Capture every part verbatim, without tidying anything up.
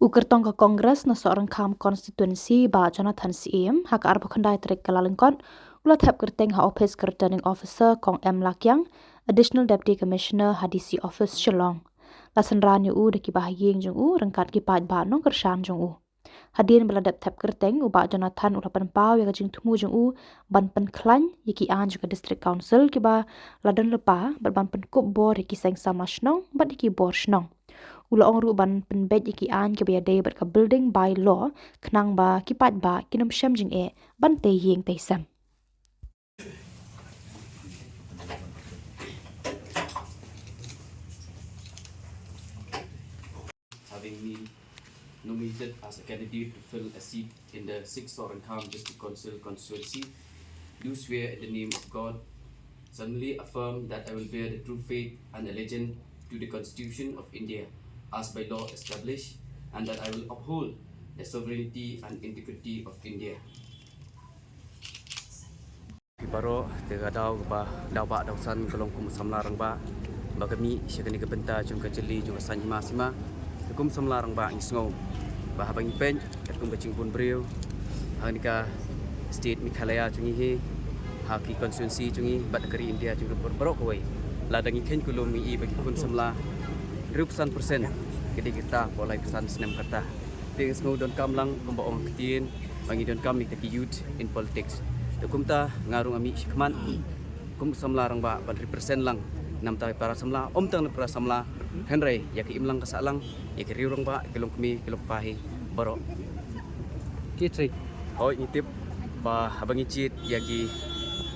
U kyrtong ka Congress na Sohryngkham Constituency, Bah Jonathan Syiem, ha ka arphew khyndai tarik Kyllalyngkot, u la thep kyrteng ha ophis ka Returning Officer, Kong M Lakiang, Additional Deputy Commissioner ha D C Office, Shillong. La synran ïa u da ki bahaïing jong u ryngkat ki paidbah nongkyrshan jong u. Hadien ba la dep thep kyrteng, u Bah Jonathan u la pynpaw ïa ka jingthmu jong u ban pynkhlaiñ ïa ki aiñ jong ka District Council kiba la don lypa, bad ban pynkup bor ïa ki seng samla shnong bad ïa ki bor shnong. U la ong ruh ban pynbeit ïa ki aiñ kiba ïadei bad ka Building By Law, khnang ba ki paidbah kin ym shem jingeh ban tei ïing tei sem. Having me nominated as a candidate to fill a seat in the sixth Sohryngkham District Council constituency, do swear in the name of God, solemnly affirm that I will bear the true faith and allegiance to the Constitution of India as by law established, and that I will uphold the sovereignty and integrity of India. Phi baroh, te ka daw kaba daw bah daw san ka long kum u samla rangbah ba ka mih sha kane ka bynta jong ka jylli jong ka saiñ hima sima. Te kum u samla rangbah ngi sngew ba haba ngi peit katkum ka jingbun briew ha kane ka state Meghalaya jong ngi hi, ha ki constituency jong ngi bad ha ka ri India jong ngi baroh kawei, lada ngi kheiñ kulum ngi i ba ki khun samla hynriewphew san percent ka dei kita hapoh laiphew san snem kata. Te nga sngew donkam lang kumba ong ha ka ktien ba ngi donkam ïa kita ki youth in politics. Te kumta nga ruh nga mih sha khmat kum u samla rangbah ban represent lang namar ïa ki para samla, ym tang ïa ki para samla, hynrei ïa ka imlang ka sahlang, ïa ki riew rangbah, ïa ki longkmie, ïa ki longkpa hi baroh. Ki trik. Hooid, ngi tip ba haba ngi jied ïa ki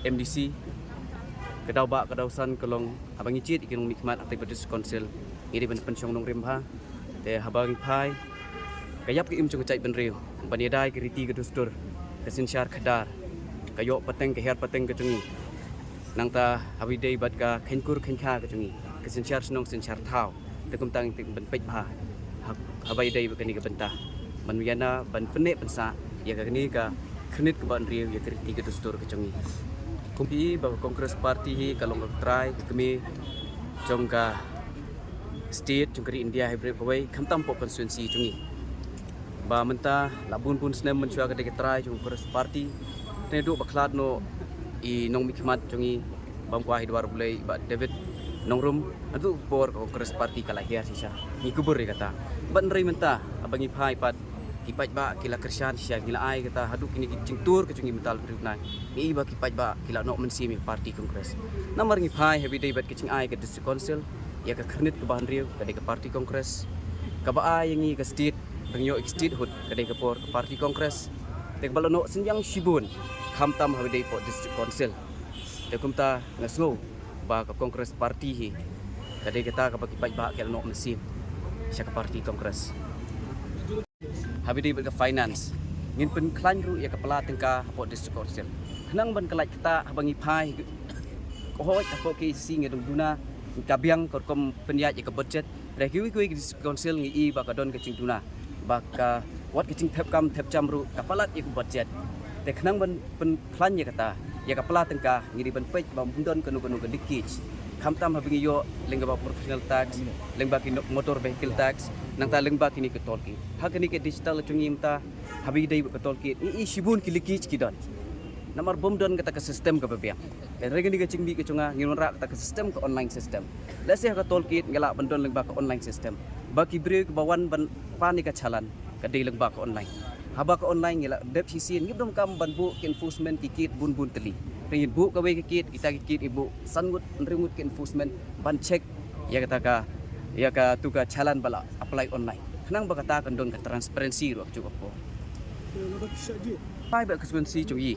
M D C, ka daw bah ka daw san ka long haba ngi jied ïa ki nongmihkhmat ha ka District Council, ngi dei ban pynshong nongrim bha. Te haba ngi phai, ka ïap ka im jong ka jaitbynriew ban ïada ïa ka riti ka dustur, ka synshar khadar, ka ïoh pateng ka hiar pateng ka jong ngi. Nangta haba ïadei bad ka kheiñkur kheiñkha ka jong ngi, ka synshar shnong synshar thaw. Te kumta ngi tip ban peit bha ha, haba ïadei bad kane ka bynta ban ïana ban pynneh pynsah ïa kane ka khyrnit kaba hynriew, ïa ka riti ka dustur ka jong ngi. Kum phi i ba ka Congress Party hi ka long ka trai ka kmie jong ka state, jong ka ri India hi baroh kawei, khamtam hapoh constituency jong ngi. Ba mynta la bun bun snem mynshuwa ka dei ka trai jong ka Congress Party. Te naduh ba khlad noh i nongmihkhmat jong ngi bam kwah hi dwar Blei, Bah David Nongrum, naduh ka por ka Congress Party ka la hiar shisha. Ngi kubur ïa kata. Bad hynrei mynta haba ngi phai pat, ki paidbah ki la kyrshan shisha, ngi la ai kata haduh kine ki jingtur ka jong ngi mynta la hynriew bnai. Ngi i ba ki paidbah ki la noh mynsiem ïa ka party Congress. Namar ngi phai haba ïadei bad ka jingai ka District Council, ïa ka khyrnit kaba hynriew ka dei ka party Congress, kaba ai ïa ngi ka state, ba ngi ïoh ïa ka statehood ka dei ka por ka party Congress. Te kaba la noh synñiang shibun, khamtam haba ïadei hapoh District Council. Te kumta nga sngew ba ka Congress Party hi ka dei kata kaba ki paidbah ki la noh mynsiem sha ka party Congress. Haba ïadei bad ka finance, ngin pynkhlaiñ ruh ïa ka pla tyngka hapoh District Council, khnang ban ka lait kata haba ngi phai. Ka hooid, hapoh K A C C ngi dang duna, ka biang ka rukom pynïaid ïa ka budget. Hynrei kiwei kiwei ki District Council ngi i ba ka don ka jingduna ba ka, wat ka jingthep kam thep jam ruh ka palat ïa ka budget. Te khnang ban pynkhlaiñ ïa kata, ïa ka pla tyngka, ngi dei ban peit ba ym don kano kano ka leakage. Khamtam haba ngi ïoh lyngba professional tax, lyngba ki no-, motor vehicle tax, nangta lyngba kine ki toll gate. Ha kane ka digital jong ngi mynta, haba ïadei bad ka toll gate, ngi i shibun ki leakage ki don. Namar bym don kata ka system kaba biang. Hynrei kane ka jingmih ka jong nga, ngin wanrah kata ka system, ka online system. Lehse ha ka toll gate ngi lah ban don lyngba ka online system, ba ki briew kiba wan ban pan ïa ka challan ka dei lyngba ka online. Haba ka online ngi la dep shisien, ngim donkam ban buh ki enforcement ki gate bun bun tylli. Hynrei ngin buh kawei ka gate, kita ki gate i buh san ngut, hynriew ngut ki enforcement ban check ïa kata ka, ïa katu ka challan ba la apply online, khnang ba kata kan don ka transparency ruh ha kajuh ka por. Phai bad ka constituency jong ngi,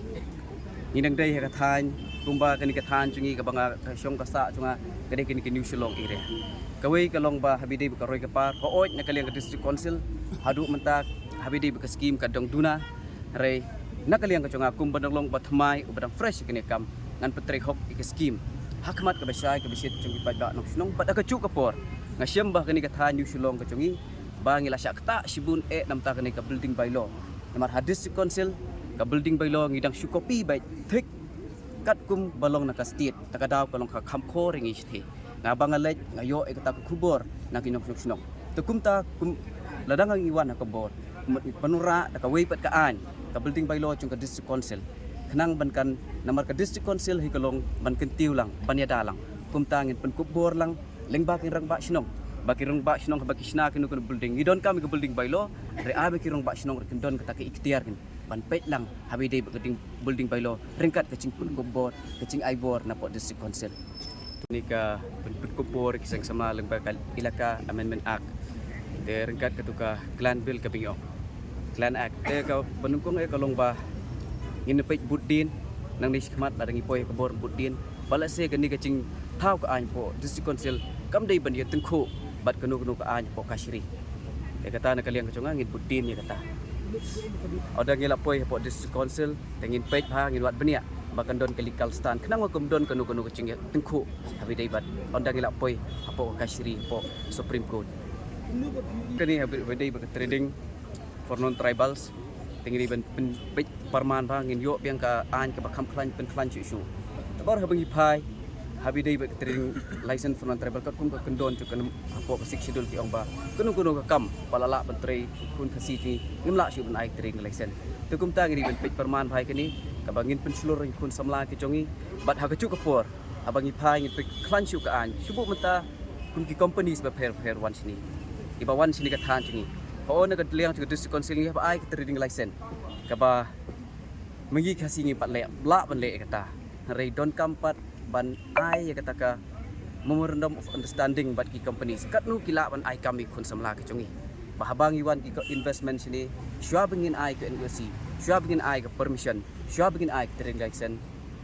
ngi dang dei ha ka thaiñ, kumba kane ka thaiñ jong ngi kaba nga, ka shong ka sah jong nga ka dei kane ka New Shillong area. Kawei ka long ba haba ïadei bad ka roi ka par, hooid, na ka liang ka District Council haduh mynta, haba ïadei bad ka scheme ka dang duna. Hynrei na ka liang ka jong nga kum ban dang long uba thymmai, uba dang fresh ha kane ka kam, ngan pyntrei hok ïa ka scheme ha khmat kaba shai kaba shit jong ki paidbah nongshong shnong. Bad ha kajuh ka por nga shem ba kane ka thaiñ New Shillong ka jong ngi, ba ngi la shah ktah shibun eh namar kane ka Building By Law. Namar ha District Council, ka Building By Law ngi dang shu copy beit thik katkum ba long na ka state, ta ka daw ka long ka kham khor ïa ngi shathie. Nga ba nga leit nga ïoh ïa kata ka khubor na ki nongshong shnong. Te kumta kum, Lada ngi wan ha ka bor, mut ngi pynurah da kawei pat ka aiñ, ka building bylaw jong ka District Council. Khnang ban kan, namar ka District Council hi ka long ban kyntiew lang, ban ïada lang. Kumta ngin pynkup bor lang lyngba ki rangbah shnong, ba ki rangbah shnong haba ki shna kino kino building, ngi donkam ïa ka building bylaw, hynrei ai ba ki rangbah shnong ruh kin don kata ka iktiar kin ban peit lang haba ïadei bad ka ding building bylaw ryngkat ka jingpynkup bor, ka jingai bor na poh District Council. Kane ka pyn-, pynkup bor ki seng samla lyngba ka Elaka Amendment Act. Te ryngkat katu ka Clan Bill kaba ngi ong Clan Act. Te kaba nyngkong eh ka long ba ngin peit bud dien, nangne shakhmat lada ngi poi ha ka bor bud dien, ba lehse kane ka jingthaw ka aiñ poh District Council kam dei ban ïa tyngkhuh bad kano kano ka aiñ poh kashari. Ïa kata na ka liang ka jong nga ngin bud dien ïa kata. Lada ngi la poi hapoh District Council te ngin peit bha, ngin wad bniah ba kan don ka legal stand, khnang ba kam don kano kano ka jingïatyngkhuh haba ïadei bad lada ngi la poi hapoh ka kashari, hapoh Supreme Court. Kane haba ïadei bad ka trading for non-tribals, te ngi dei ban pyn-, peit pyrman bha, ngin ïoh biang ka aiñ kaba kham khlaiñ, pynkhlaiñ shuh shuh. Namar haba ngi phai, haba ïadei bad ka trading license for non-tribal, katkum ka kyndon jong ka nam hapoh ka Sixth Schedule ki ong ba kano kano ka kam ba la lah ban trei khun Khasi jong ngi, ngim lah shuh ban ai trading license. Te kumta ngi dei ban peit pyrman bha ïa kane, kaba ngin pynshlur ïa ki khun samla ki jong ngi, bad ha kajuh ka por haba ngi phai ngin pynkhlaiñ shuh ka aiñ. Shu buh mynta kum ki companies bapher bapher wan shane, kiba wan shane ka thaiñ jong ngi. Hooid, na ka liang jong ka District Council ngi hap ai ka trading license, kaba ma ngi Khasi ngim pat leh, lah ban leh ïa kata. Hynrei donkam pat ban ai ïa kata ka memorandum of understanding bad ki companies, katno ki lah ban ai kam ïa ki khun samla ki jong ngi, ba haba ngi wan ki, ka investment shane, shuwa ba ngin ai ka N O C, shuwa ba ngin ai ka permission, shuwa ba ngin ai ka trading license,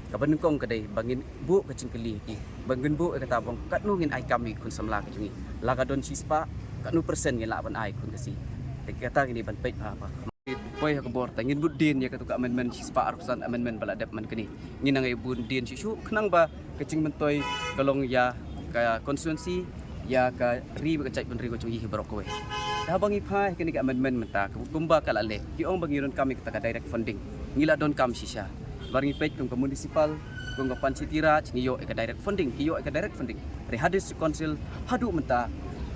kaba nyngkong ka dei ba ngin buh ka jingkylli ha ki, ba ngin buh ïa kata ba ong katno ngin ai kam ïa ki khun samla ki jong ngi. Lada ka don shispah, katno percent ngin lah ban ai khun Khasi. Te kata ngi dei ban peit bha bha. Poi ha ka bor te ngin bud dien ïa katu ka amendment, shispah arphew san amendment ba la dep man kane. Ngin nang ïa bud dien shuh shuh, khnang ba ka jingmyntoi ka long ïa ka constituency, ïa ka ri bad ka jaitbynriew ka jong ngi hi baroh kawei. Te haba ngi phai ha kane ka amendment mynta, kumba ka la leh, ki ong ba ngi donkam ïa kata ka direct funding. Ngi la donkam shisha. Namar ngi peit kum ka municipal, kum ka panchayati raj, ngi ïoh ïa ka direct funding, ki ïoh ïa ka direct funding. Hynrei ha District Council haduh mynta,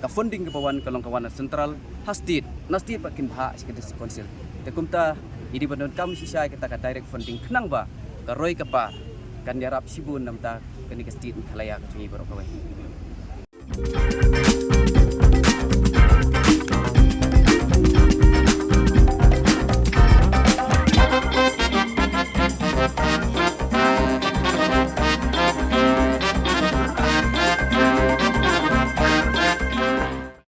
ka funding kaba wan ka long ka wan na central, ha state, na state pat kin bhah sha ka District Council. Te kumta ngi dei ban donkam shisha ïa kata ka direct funding, khnang ba ka roi ka par kan ïarap shibun na bynta kane ka state Meghalaya ka jong ngi baroh kawei.